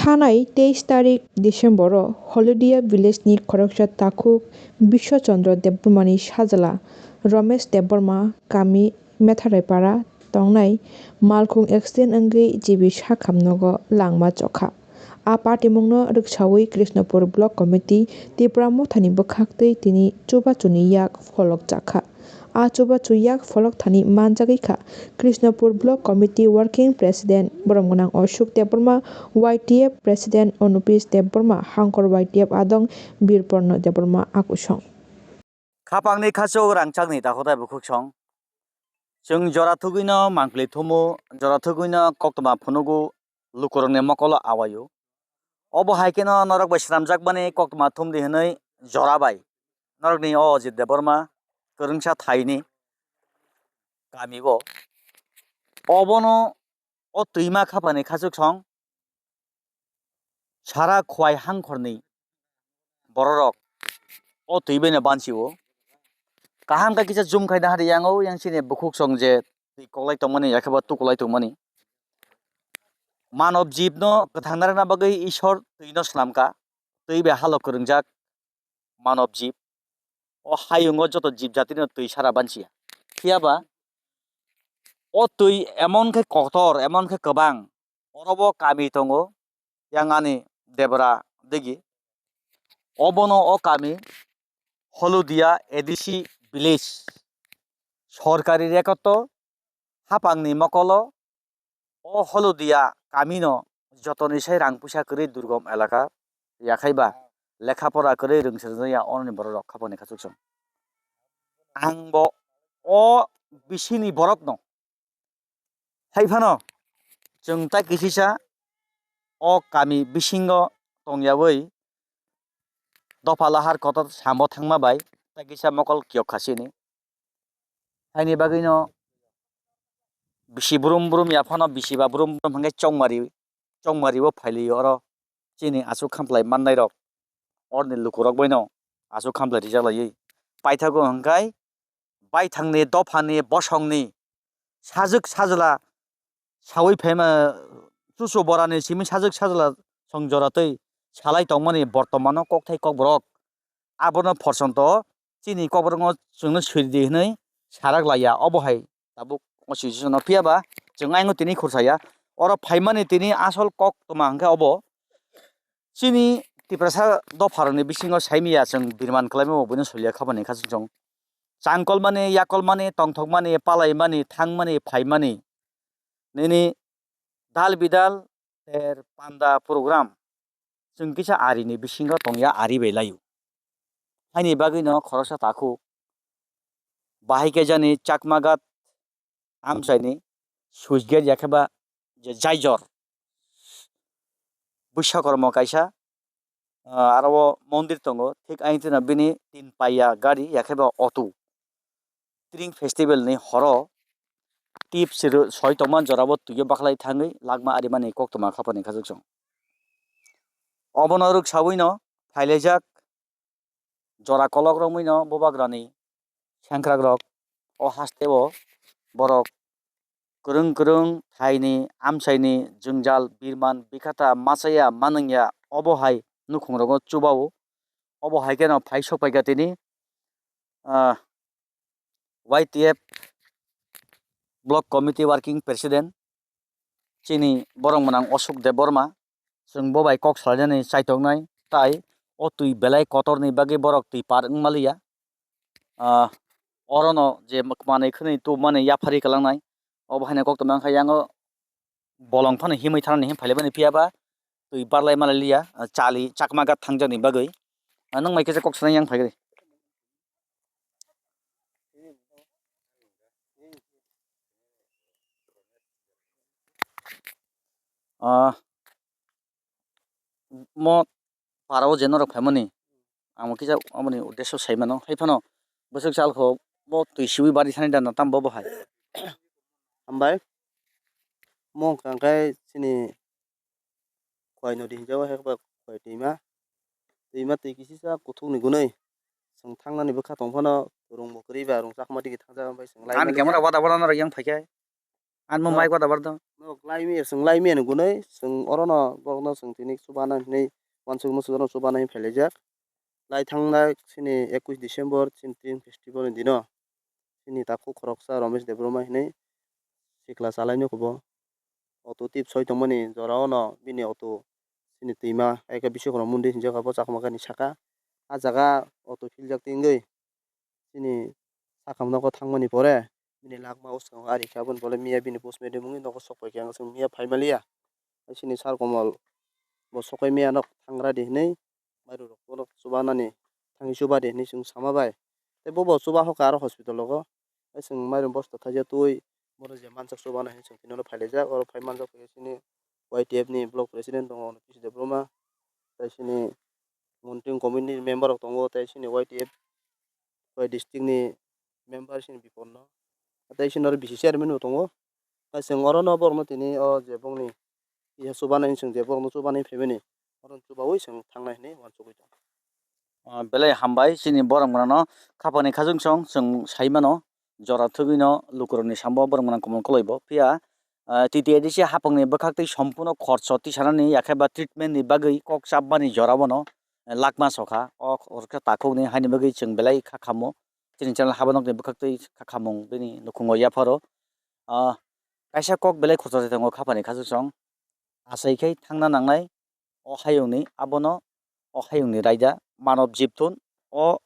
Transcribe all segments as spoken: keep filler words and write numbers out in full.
Thanai teis tarik December-o Holudia village-ni khoroksa takhuk Biswa Chandra Debbarmani sajla Ramesh Debbarma, kami Metharaipara tongnai, malkhung accident wngwi G B sakham nogo langma chokha. A patimungno rwksaui Krishnapur Block Committee Tipra Mothani bwkhaktwi tini chubachuni yak pholokjakha. A chubachu yak pholok thani manjagwi kha Krishnapur Block Committee Working President Boromgwnang Ashok Debbarma, Y T F President Anupis Debbarma, Hangkor Y T F adong Birporno Debbarma akusong. Khapangni khachuk rangchakni takhuk tai bukhuk song. Chwng jora thugwino mangpli thumu, jora thugwino koktwma phunugo, lukurokni mokolo awaio. Obo hai kheno norok bai swnamjakmani koktwma thumdi hwnwi jora bai norokni o Ajit Debbarma kwrwngsa thaini kamio. Obono o twima khapani khachuk song sara Khwai Hangkhorni bororok o twi baino bansio. Kaham khe kisa zoom khaina hari yango, yang chini bukhuk song je twi koklai tongmani, yakhe bo tukulai tongmani. Manob jibno kwthang narwkna bagwi Ishwar twino swnamkha, twi bai halok kwrwngjak manob jib. O hayungo joto jib jatino twi sara bansiya. Phiyaba o twi emon khe kotor, emon khe kwbang, orobo kami tongo, yang ani Debra digi. Obono o kami Holudia A D C village, sorkari record-o hapangni mokolo o Holudia kamino jotoni sai rang puisa kwrwi durgom elaka, yakhaiba lekha pora kwrwi rwngse rwjakya ononi bororok khapangni khachuk song. Ang bo o bisini borokno hai phano chwng tai kisisa o kami bisingo tongyawi dopha lahar kotor sambo thangma bai tai kisa mokol kiyok kha sini. Haini bagwino bisi brum brum ya phano bisi ba brum brum hwnkhe chongmari, chongmari o phailio oro chini aswk khamplai mannairok oroni lukurok baino aswk khamplai rijak laiwi paithago hwnkhe baithangni dophani bosongni sajwk sajla sawi phaima chuchu borani simi sajwk sajla song jora twi salai tongmani bortomano kokthai kokborok abono phorsonto chini kokborokno chwngno swridi hwnwi sarak laiya obo hai tabuk o situation no phiyaba chwng ayang tini khursa ya oro phaimani tini asol kok toma hwnkhe obo. Chini Tiprasa dopharokni bisingo saimiya chwng birman khlaimao buino soliya khabani kha chwng chwng. Changkolmani, yakolmani, tongthokmani, palaimani, thangmani, phaimani, nini dal bidal ter panda program chwng kisa arini bisingo tongya ari bai laio. Haini bagwino khoroksa takhuk bahai khe jani Chakmagat amchaini switch gate yakheba je jaijor bwshakormo kaisa, ah, aro o mondir tongo, thik ayang tino bini tin paiya gari yakheba auto. Tring festival ni horo tip siro soi tongma jorabo twio baklai thangwi lakma arimani koktwma khapani khachuk chwng. Obono rwksawino phailaijak jora kolok romwino bubagrani sengkrakrok o hasteo borok kwrwng kwrwng thaini amchaini jwngjal birman bikhata machaya manwngya obo hai nukhungrogo chubao. Obo hai kheno phai sokpaikha tini, ah, Y T F Block Committee Working President chini borok mwnang Ashok Debbarma, chwng bo bai kok salainani chaitoknai, tai o twi belai kotorni bagwi borok twi par wngma liya. Ah, orono je manwi khwnwi tubumani yaphari kwlangnai, obo haino kok tongma wngkha yango bolong phano himwi thanani him phailai mani phiyaba twi barlai malai liya, ah, chali Chakmagat thangjakni bagwi. Ah, nwng bai kisa kok sanai yang phai. Ah, mo para o je norok phaimani, ang bo kisa aboni uddesyo sai mano. Hai phano bwswk salkho bo twi siwi bari thani da na tam bo bo hai. Hambai. Mo wngkha khe chini Khwai nodi hinjao hai khe ba Khwai twima. Twima twi kisisa kuthukni gunui. Chwng thangnani bwkha tong phano rung bo kwrwi ba rung chakma digi thangjak bai chwng lai. Ani mani camera wada wada norok yang phai khe. Ang mo No. Mic wada bardo. No, lai mi, chwng lai mi ani gunoi, chwng orono borokno chwng tini chubana hinwi, uansuk muchuk orono chubana hinwi phailaijak. Lai thangnai chini ekush December chini Team Festival ni dino chini takhuk khoroksa Romesh Debbarma hinwi sikla chalaino kubo. Auto tip soi tongmani jorao no bini auto chini twima, eke bisingo mundi hinjak abo chakma kani saka. Ah jaga auto philjak tingwi chini sakam nogo thangmani pore bini lakma uskango ari khe, aboni pore miya bini post mortem wngwi nogo sok pai khe, ang chwng miya phai maliya. Chini sar komol bo sokai miya nok thangra di hinwi mairum rok bono chubanani thangwi chuba di hinwi chwng sama bai. Tei bobo chuba hoka aro hospital rogo. Tei chwng mairum bosta thaisa twi bono je mansak chubana hinwi chwng tini oro phailaijak. Oro phai manjak khe chini Y T F ni block president tongo P C Debbarma, tei chini monitoring committee ni member rok tongo, tei chini Y T F bai district ni member chini Biporno, tei chini oro B C chairman bo tongo. Tei chwng orono borokno tini o je bongni kisa chubanai hinwi chwng je borokno chubanai phaimani, oro chubaui chwng thangnai hinwi uansugui tongo. Ah, belai hambai chini borok gwnano khapani khajwng song chwng sai mano, jora thwgwino lukurokni sambo borok gwnang komon koloi bo. Phiya, ah, T T A D C hapangni bwkhaktwi somphuno khorcho tisanani yakhe ba treatment ni bagwi kok chapmani jora bono, eh, lakma sokha. O khe takhukni haini bagwi chwng belai kha khamo. Chini channel haba nokni bwkhaktwi kha khamung bini nukhungo yapharo. Ah, kaisa kok belai khorcho se tongo khapani khajwk song. Achai khe thangna nangnai o hayungni, abono o hayungni raida manob jibthun o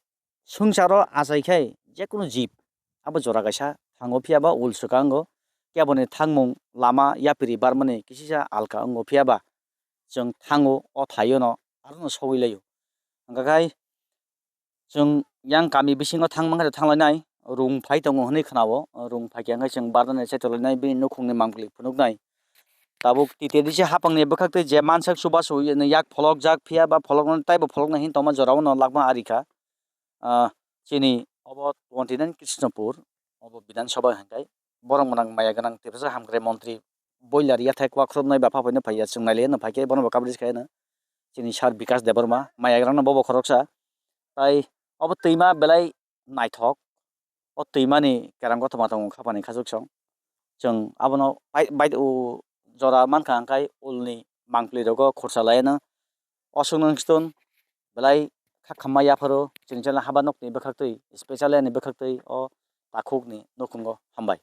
swngcharo achai khe jekunu jib abo jora kaisa thango, phiya ba ul swkango. Keboni thangmung lama yapri barmani kisisa alka wngo, phiya ba chwng thango o thaiono arono sogwi laio. Hwnkha khai chwng yang kami bisingo thang mankha thanglainai, rung phai tongo hwnwi khnao. Rung phai khe hwnkhe chwng barnani chaitolainai bini nukhungni mangpili phunuknai. Tabuk T T A D C hapangni bwkhaktwi je mansak chubachu yak pholokjak, phiya ba pholoknani taibo pholoknai hin tongma jorao no lakma ari kha. Ah, chini obo twenty nine Krishnapur, obo Bidhan Sabha hwnkhai borok gwnang maya gwnang Tiprasa hamkrai montri boiler yathai kwak khoroknwi bapha phaino phaiya, chwng nailaiya no phaikhe bono bo coverage khaiyano chini sir Bikash Debbarma maya gwnangno bobo khoroksa. Tai obo twima belai naithok. O twimani kerang kothoma tongo khapani khajwk song. Chwng abono bai, bai, o jora mankha hwnkhe ulni mangpili rogo khorsa laiano. O swngno wngkhe chwng belai kha khamma yapharo chini channel haba nokni bwkhaktwi, specially ani bwkhaktwi o takhukni nukhungo hambai.